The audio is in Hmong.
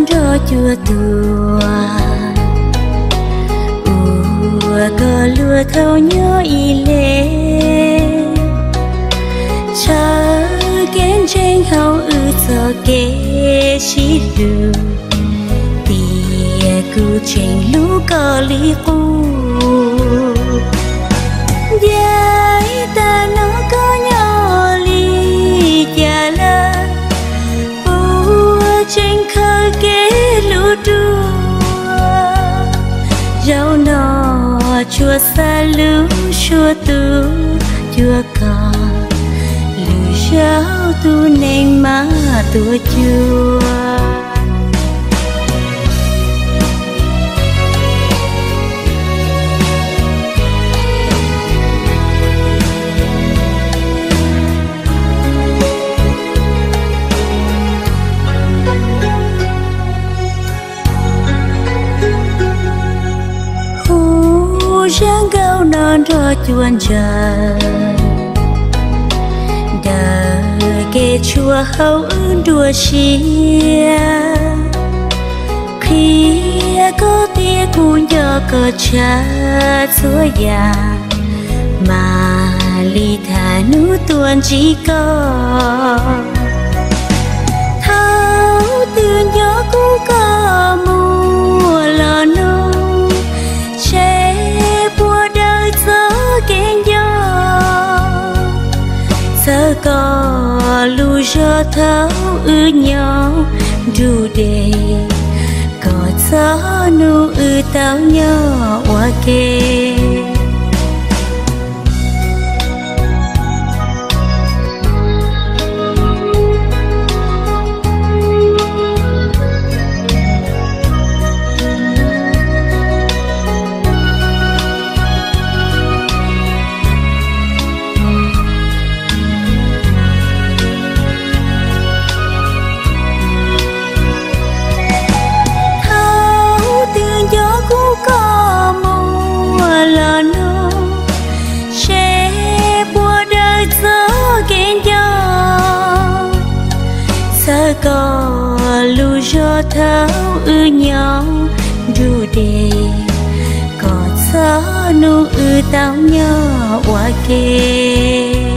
nrog cuag tuag, ua koj luag thaum nyob ib leeg, tshawb kev ntseeg hauv wb txoj kev sib hlub, tias kuv tseem hlub koj li qub. Ncaim tas no koj nyob li cas lawm, puas tseem khaws kev hlub dua? Zaum no tsuas xav lub suab tus cuag koj, lwm zaug tus neeg mas tuaj cuag. Hu zaj nkauj no nrog cuag ntsaws, daws kev tshuav hauv wb nruab siab, qhia koj tias kuv nco koj tshaj txhua yam, mam li tham hnub tuaj ntsib koj. Thaum twg nco kuv koj muaj los nug, seb puas dawb txoj kev nco. Txawm koj lub zog thaum wb nyob nruj dej, koj txoj hnub wb tau nyob ua ke. Thaum twg nco kuv koj muaj los nug, seb puas dawb txoj kev nco. Txawm koj lub zog thaum wb nyob nruj dej, koj txoj hnub wb tau nyob ua ke.